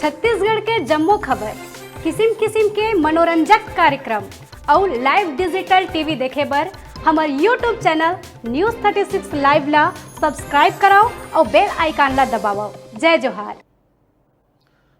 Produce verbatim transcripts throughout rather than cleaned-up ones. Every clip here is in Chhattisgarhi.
छत्तीसगढ़ के जम्मो खबर, किसिम किसिम के मनोरंजक कार्यक्रम अउ live digital T V देखे बर हमर YouTube channel News thirty six Live ला subscribe करव अउ bell icon ला दबावव। जय जोहार।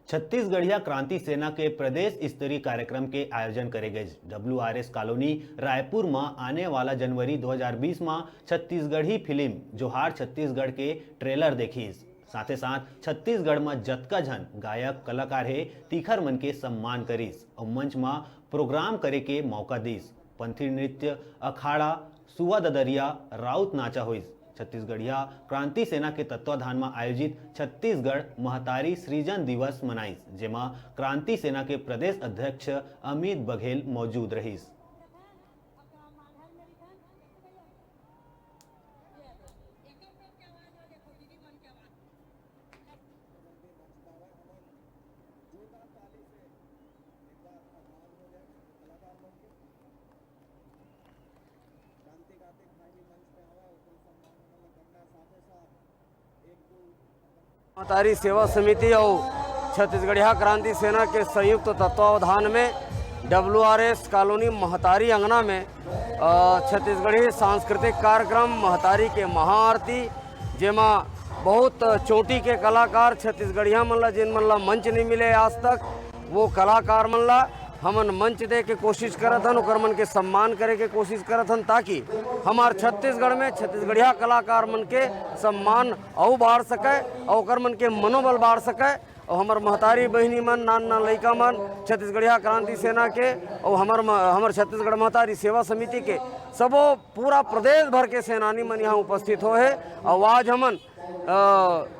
छत्तीसगढ़िया क्रांति सेना के प्रदेश स्तरीय कार्यक्रम के आयोजन करे गइस। W R S colony Raipur म आने वाला जनवरी दो हज़ार बीस म छत्तीसगढ़ी फिल्म जोहार छत्तीसगढ़ के ट्रेलर देखिस। साथे साथ छत्तीसगढ़ म जतका झन गायक कलाकार हे, तिखर मन के सम्मान करिस अउ मंच म प्रोग्राम करे के मौका दिस। पंथी नृत्य, अखाड़ा, सुआ ददरिया, राउत नाचा होइस। छत्तीसगढ़िया क्रांति सेना के तत्वाधान म आयोजित छत्तीसगढ़ महतारी सृजन दिवस मनाइस, जेमा क्रांति सेना के प्रदेश अध्यक्ष अमित बघेल मौजूद रहिस। महतारी सेवा समिति अउ छत्तीसगढ़िया क्रांति सेना के संयुक्त तत्वावधान में डब्ल्यू आर एस कॉलोनी महतारी अंगना में, अ, छत्तीसगढ़ी सांस्कृतिक कार्यक्रम महतारी के महाआरती, जेमा बहुत चोटी के कलाकार छत्तीसगढ़िया मन ला, जिन मन ला मंच नहीं मिले आज तक, वो कलाकार मन ला हमन मंच दे के कोशिश करत हन, ओकर मन के सम्मान करे के कोशिश करत हन, ताकि हमार छत्तीसगढ़ में छत्तीसगढ़िया कलाकार मन के सम्मान अउ बाढ़ सके अउ ओकर मन के मनोबल बाढ़ सके। अउ हमर महतारी बहिनी मन, नान नान लइका मन, छत्तीसगढ़िया क्रांति सेना के अउ हमर म-, हमर छत्तीसगढ़ महतारी सेवा समिति के सबो पूरा प्रदेश भर के सेनानी मन यहाँ उपस्थित होहे। अउ आज हमन, अ,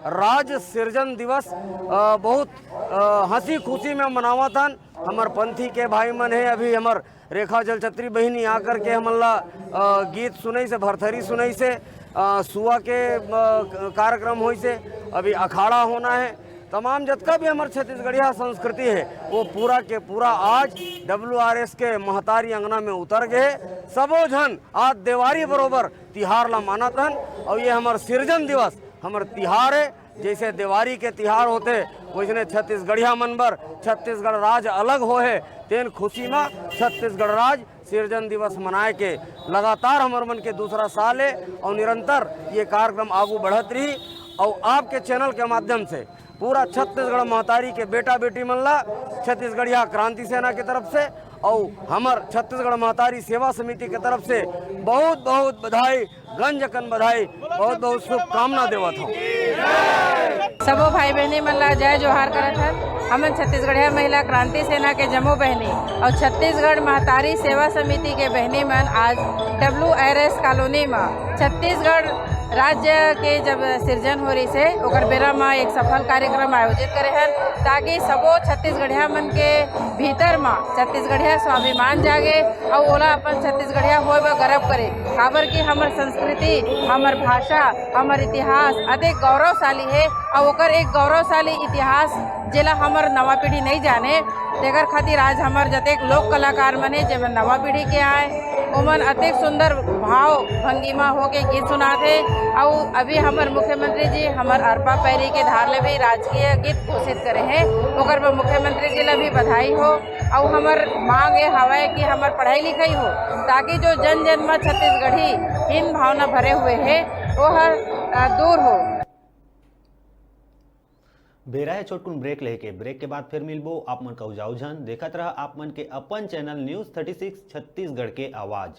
राज सिरजन दिवस, अ, बहुत, अ, हंसी खुशी में मनावत हन। हमर पंथी के भाई मन हे, अभी हमर रेखा जलछत्री बहिनी आकर के हमन ला, अ, गीत सुनइसे, भरथरी सुनइसे, अ, सुआ के, अ, कार्यक्रम होइसे, अभी अखाड़ा होना हे। तमाम जतका भी हमर छत्तीसगढ़िया संस्कृति हे, वो पूरा के पूरा आज डब्ल्यू आर एस के महतारी अंगना में उतर गे हे। सबो झन आज देवारी बरोबर तिहार ला मानत हन, अउ ये हमर सिरजन दिवस, हमर तिहार हे। जइसे देवारी के तिहार होथे, वइसने छत्तीसगढ़िया मन बर छत्तीसगढ़ राज अलग होहे, तेन खुशी म छत्तीसगढ़ राज सिरजन दिवस मनाए के लगातार हमर मन के दूसरा साल हे अउ निरंतर ये कार्यक्रम आगू बढ़त रही। अउ आपके चैनल के माध्यम से पूरा छत्तीसगढ़ महतारी के बेटा बेटी मन ला छत्तीसगढ़िया क्रांति सेना के तरफ से अउ हमर छत्तीसगढ़ महतारी सेवा समिति के तरफ से बहुत बहुत बधाई, गंज अकन बधाई, बहुत बहुत शुभकामना देवत हूँ। सबो भाई बहनी मन ला जय जोहार करत हन। हमन छत्तीसगढ़िया महिला क्रांति सेना के जम्मो बहनी अउ छत्तीसगढ़ महतारी सेवा समिति के बहनी मन आज डब्ल्यू आर एस कॉलोनी म छत्तीसगढ़ राज्य के जब सिरजन हो रहिस हे, ओकर बेरा म एक सफल कार्यक्रम आयोजित करे हन, ताकि सबो छत्तीसगढ़िया मन के भीतर म छत्तीसगढ़िया स्वाभिमान जागे अउ ओला अपन छत्तीसगढ़िया होए बर गर्व करे। काबर कि हमर संस्कृति, हमर भाषा, हमर इतिहास अतेक गौरवशाली हे, अउ ओकर एक गौरवशाली इतिहास, जेला हमर नवा पीढ़ी नइ जाने, तेकर खातिर आज हमर जतेक लोक कलाकार मन हे, जेमन नवा पीढ़ी के आय, ओमन अतेक सुंदर भाव भंगिमा होके गीत सुनात हे। अउ अभी हमर मुख्यमंत्री जी हमर अरपा पैरी के धार ले भी राजकीय गीत घोषित करे हे, ओकर बर मुख्यमंत्री जी ला भी बधाई हो। अउ हमर मांग ये हवय कि हमर पढ़ाई लिखाई हो, ताकि जो जन जन म छत्तीसगढ़ी हीन भावना भरे हुए हे, वो हर, अ, दूर हो। बेरा हे छोटकुन ब्रेक लेके। ब्रेक के बाद फिर मिलबो। आप मन का उजाऊ झन देखत रहा आप मन के अपन channel news thirty six Chhattisgarh के आवाज़।